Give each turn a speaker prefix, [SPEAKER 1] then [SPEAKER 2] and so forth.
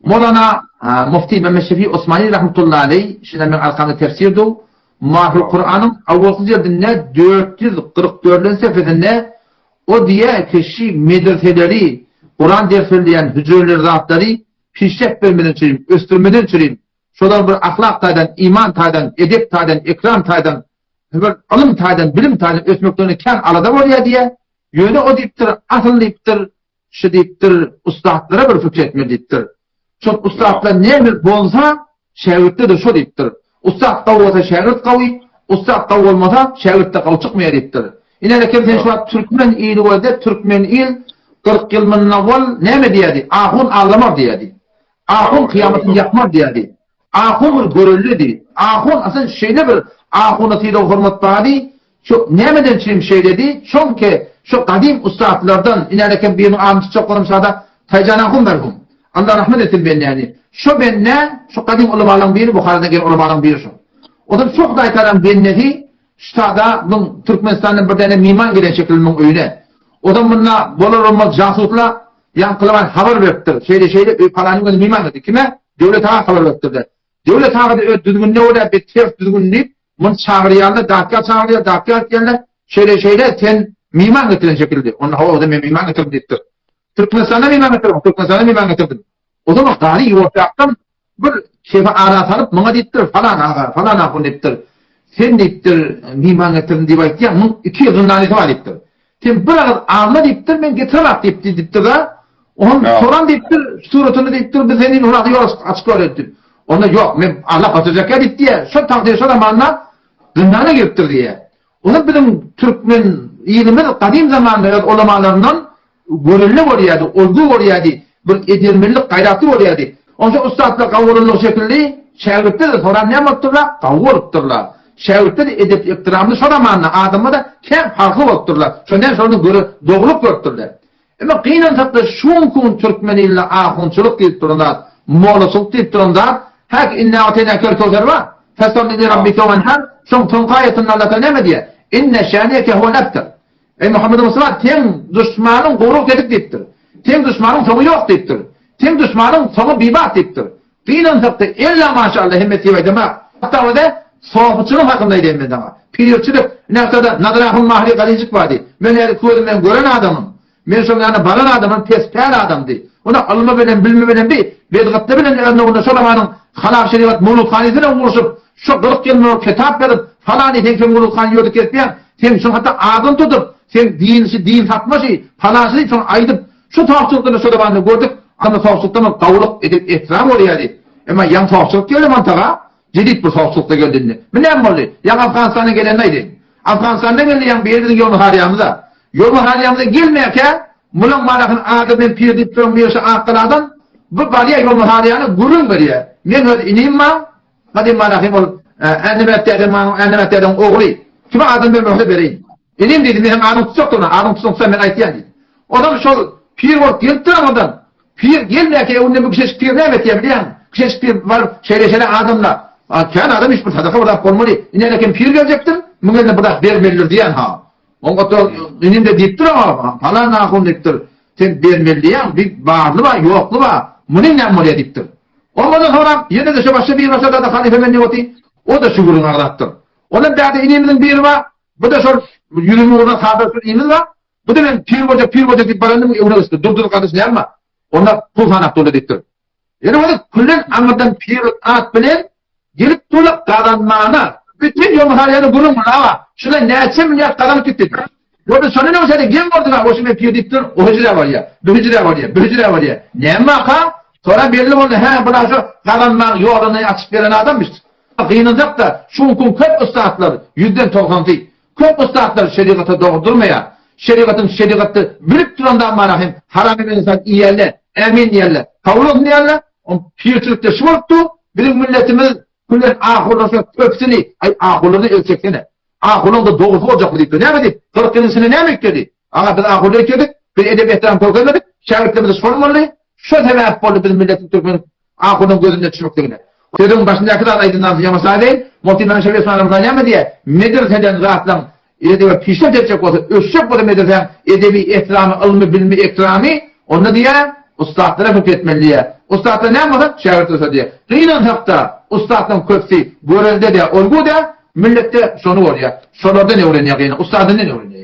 [SPEAKER 1] Molana Mufti Mehmet Şefi Osmani rahmetullahi aleý, şunda meň arkamda tefsir dur. Mahul Kuranyň awalky jildinde 444-nji sefesinde o diýýär ki, şi medreseleri, Kuran ders berilýän hüjreleri zatlary pişek bermeden çürim, ösdürmeden çürim, şolar bir ahlak taýdan, iman taýdan, edep taýdan, ekram taýdan, bir ylym taýdan, bilim taýdan ösmeklerine kän alada bolýar diýýär. Ýöne o diýipdir, asyl diýipdir, şu diýipdir, ussatlara bir pikir etmeli diýipdir. Şol ussatlar näme bolsa, şägirtde-de şo diýipdir. Ussat gawy bolsa şägirt gawy, ussat gawy bolmasa şägirt-de gawy çykmaýar diýipdir. Ine eken sen şu wagt türkmen ili gözle, türkmen il 40 ýyl mundan owal näme diýerdi? Ahun aglamaz diýerdi. Ahun kyýamatyny ýakmaz diýerdi. Ahun bir görellidi. Ahun asyl şeýle bir ahuna sylag-hormat bardy. Şu nämeden üçin şeýledi? Çünki şu gadym ussatlardan, inäleken biriniň adyny tutjak bolam şada Taýjan ahun merhum. Allah rahmet etsin bendäni. Şu bende, şu gadym ulamalaryň biri, Buharadan gelen ulamalaryň biri şu. Odan şu Hudaý Tagalaň bendesi ştada muň Türkmenistandan bir däne miman gelen şekilli muň öýüne. Odan munda bolar bolmaz jasusla ýaňkylaman habar beripdir. Şeýle şeýle öý palanyň özi miman geldi. Kime? Döwlet aga habar beripdir-de. Döwlet aga-da öz düzgünine görä bir ters düzgün diýip, muny çagyrýarlar, datga çagyrýar, datga aýtýarlar, şeýle-şeýle sen miman getiren şekilli. Onda hawa, onda men miman getirdim diýipdir. Türkmenistanda miman getirdim, Türkmenistanda miman getirdim. O zaman Gary ýuwaşjakdan bir şefe ara salyp muňa diýipdir, falan aga, falan ahun diýipdir. Sen diýipdir, miman getirdim diýip aýtýaň, muň iki ýyl zyndanysy bar diýipdir. Sen bir agyz alma diýipdir, men getiremok diýip diýipdir-de. Oňam soran diýipdir, suratyny diýipdir, biz seni ýol açyk göreli diýip. Onda ýok, men Allah batyrjak ýa diýip diýýär. Şol tagdyr şo zamanda zyndana giripdir diýýär. Onda biziň türkmen ilimiz gadym zamanda öz ulamalaryndan görelde görýärdi, olgu görýärdi, bir edermenlik gaýratly görýärdi. Onsoň ussatlar gawy bolanlygy şekilli şägirtler-de soran näme bolupdyrlar? Gawy bolupdyrlar. Şägirtler-de edepli-ekramly şo zamanda adamlar-da kän parhly bolupdyrlar. Şondan şolardan göre dogrulyk görüpdirler. Emma gynansakda şu günki gün türkmen ilinde ahunçylyk diýip duran zat, mollaçylyk diýip duran zat, häk inna a'teýnäkel köwser bar. Fesalli li rabbike wenher, şoň soňky aýatynda Allah Tagala näme diýýär? Inne şäniýeke huwel ebter. Eý Muhammed Mustafa, seň duşmanyň gury kesik diýipdir. Seň duşmanyň soňy ýok diýipdir. Seň duşmanyň soňy bibat diýipdir. Gynansakda ella maşallah hemmesi diýip aýdamak. Hatda öze sopuçylyk hakynda aýdaýyn men saňa. Pirçilik, ine hatda Nazar ahun Mahri Galyjyk bardy. Men häzir közüm bilen gören adamym. Men şoň ýanyna baran adamym pes päl adamdy. Ona ylmy bilen bilimi bilen bi bedgatly bilen özüne şol zamanyň halal şerigat mowludhanysy bilen urşup şo 40 ýyl mundan kitap ýazyp falany sen kim mowludhany ýördi kesýäň sen şoň hatda adyny tutup sen dinçi din satmaşy falançy diýip şony aýdyp Şu sawçylykda şo zamanda gördük, ana sawçylykdan bir gawulyk edip esra bolýardy. Emma ýaňy sawçylyk geldi mantaga, jedit bir sawçylykda geldi indi. Bu näme boldy? Ýaňy Afganistandan gelenini aýdaýyn. Afganistandan geldi ýaňy biri biziň ýolmaharýamyza. Ýolmaharýamyza gelmäkä, mulaň marakyny ady bilen pir diýip duran biri şu Akgaladan, bu barýar ýolmaharýana gürrüň berýär. Meň öz inim bar, gadym maraky ol Ännemet dädem maňa Ännemet dädeň ogly. Kime adam bermese bereýin. Inim diýdi, men hem adyňy tutjakdyryn, adyňy tutsaň tutsaň men aýtýan diýdi. Onam şol pir bolup gelipdir aňyrdan. Pir gelmäkä öňünden bu kişeşik pir näme etýär bilýäňmi? Kişeşik pir baryp şeýle-şeýle adamlar, kän adam iş bir sadaka bir zat bolmaly. Ine eken pir geljekdir, muň eline bir zat bermelidir diýen ha. Oň ota inim-de diýipdir oňa, palan ahun diýipdir. Sen bermeli diýýäň, bir barly bar, ýokly bar. Muny näme bolýar diýipdir. Ondan sorap, ýene-de şo başga bir başga-da halypa men diýip oty, o-da şu gürrüňi agzapdyr. Ondan bärde inimiziň biri bar, Bu-da şol ýüzüniň ugruna sada şol inimiz bar. Bu-da men pir boljak, pir boljak diýip baranda öňüne geçdi. Dur, dur gardaş näme? Onda pul sanap durdy diýipdir. Ýene bolsa küllen aňyrdan pir at bilen gelip durlar gazanmana. Bütün ýoňharýany gürrüň muny Şuna näçe milliard gazanyp gitdi. Ýa-da şony näme şeýle geň gördüň ha, oşy men pir diýip dur, o hüjrä barýar, bu hüjrä barýar, bu hüjrä barýar. Näme waka? Sonra belli boldy, hä, bular şu gazanmagyň ýoluny açyp beren adamyş. Gynansak-da, şu günki gün köp ussatlar, ýüzden togsansy, köp ussatlar şerigata dogry durmaýar. Şerigatyň şerigatda bilip duran zamana hem haram iýen insan iýerler, ämin diýerler, kabul olsun diýerler. On pirçilikde şu bolupdy, biziň milletimiz gülen ahurlaşan köpüsini, aý ahurlaryny el çeksene. Ahuryň-da dogrusy boljakmy diýipdir. Näme diýip, 40 ýylyň içinde näme üýtgedi? Aga biz ahurly üýtgedik, biz edep-ehtiram görkezmedik, şägirtlerimiz şol boldy, şo sebäp boldy biz milletiň türkmeniň ahurynyň gözünde çümükligine. Sözüň başyndaky zat aýdyndan soň ýaňy aýdaýyn, Mufti Mehmet Şefi Osmanow näme diýýär? Medreseden zatlaň edebe pişek etjek bolsa, ösjek bolsa medresäň edebi, ehtiramy, ylmy, bilimi, ektiramy, onda diýýär, Ussatlara köp etmeli diýýär. Ussatlar näme bolsa, şägirt bolsa diýýär. Gynansak-da, ussatlaryň köpüsi görelde-de, olgu-da, milletde şony görýär. Şolardan öwrenýär gyna, ussadyndan öwrenýär.